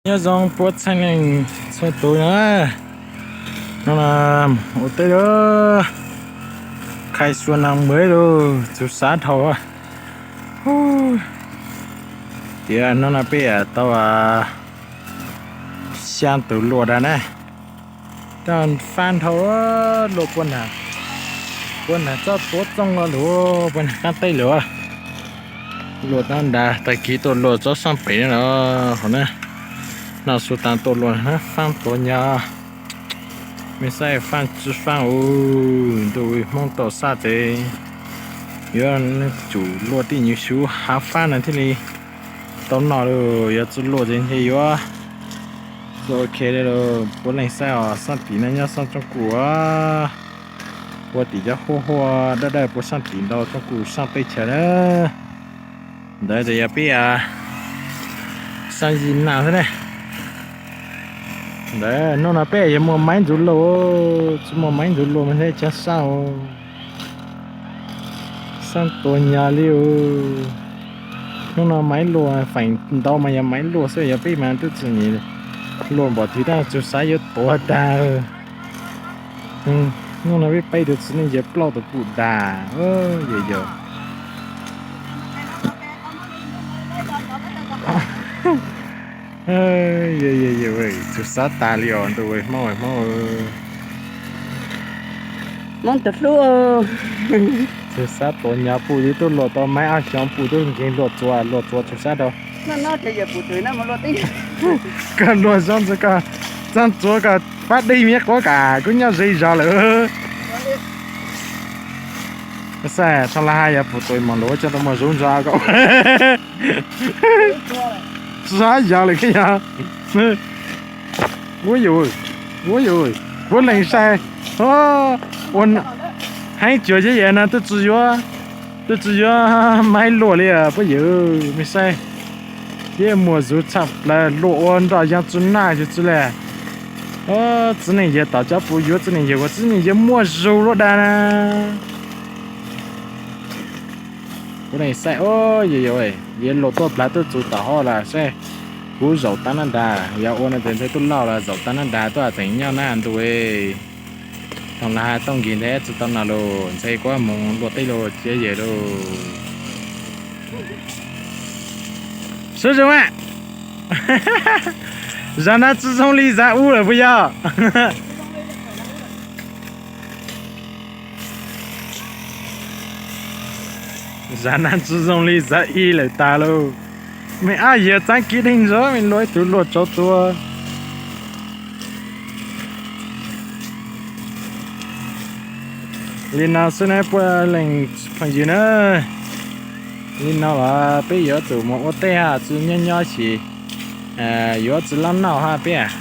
Nyob zoo puab txheej leej txhua tus na, no ua teb lawm, khai xua nas npawg lug txug sab dhau. Tias no no peb tau xyaa tus luam dab na, tau faab dhau, luam puab nag, puab nag txob tuav txooj lug, puab nag qaab teb lawm. Luam tab nrad tag kis tuaj luam tsob saab pem na, hov na, noj su taag tuaj luam faab tuav nyag. Mej saib faab tsi faab, ntuj, Hmoob tau sab tes yuav tsum luam tij nyuag xyuv hav faab na thiaj li tau noj lauj. Yuav tsi luam tes ntshe yuav tsi ok li lauj. Puab leej saib os, saab tim no nyob saab tsooj kuj, puab tim cov huab huab dawb dawb puab saab tim ntau tsooj kuj saab teb chaws na. Ntawd tes yog peb saab yig naj xwb ne. Ntawd nub no peb yuav muaj maiv ntxuv luam, tsi muaj maiv ntxuv luam mas ntshe tsi saab, saab tuav nyag li. Nub no maiv luam, feem ntau mas yog maiv luam xwb, yog peb mas tub tsi nyiam luam npaum twg tab txug xav yuav tuav tag. Nub no peb peb tug txiv neej yawg plaub tug puj dag, yog yog. Txug xav tas li os ntuj, Hmoob Hmoob. Hmoob tus hlub, txug xav tuav nyag puj twb tuaj luam tau maiv ob xyoos, puj twb nkeeg luam txuas, luam txuas txug sab dhau. Koj luam zoo ntxwg koj, txaaj txuav koj pab dej miab quav kam kuv nyob ze zog lawm. Saib thaum lawv hais yog puj tuam mos luam coj tau muaj zub ntxhov ko. Sab yog lawm koj yog. Ua yus, ua yus, puab leej saib. Ua, heev cuag yeb yam no twb tsi yuav, twb tsi yuav maiv luam li puab yawm, mej saib. Yeb muaj zub tshaj plaws, luam ua nroj yog tsi naj yug tsi le. Txiv neej yawg tom cov puj yuav txiv neej yawg, ua txiv neej yawg muaj zug luaj dag na. Kuv neej saib, o, yog yog, yog luam tuaj plaws tuaj txug tom hauv lawm saib. Kuv zaum tab nab dag, yog ua no tes ntxhais tuaj lauj los zaum tab nab dag tuaj tseem nyob nab ntu. Thaum lawv hais tau nkeeg ntawd tsi tau no los ntxhais kuv moog luam teb los cia yawg los. Sub zoo a. Zag nab tsi zoo li zag ub lawm puas yog? Zag nab tsi zoo li zag ib lawm tag lauj. Mej ab yawg txaab kib deeg zog, mej luam ib tug luam tsau tua. Li no xwb na puab leej phooj ywg na. Li no los peb yuav tsum mus ua teb hab tsi nyob nyob sis yuav tsi lab noj hab peb.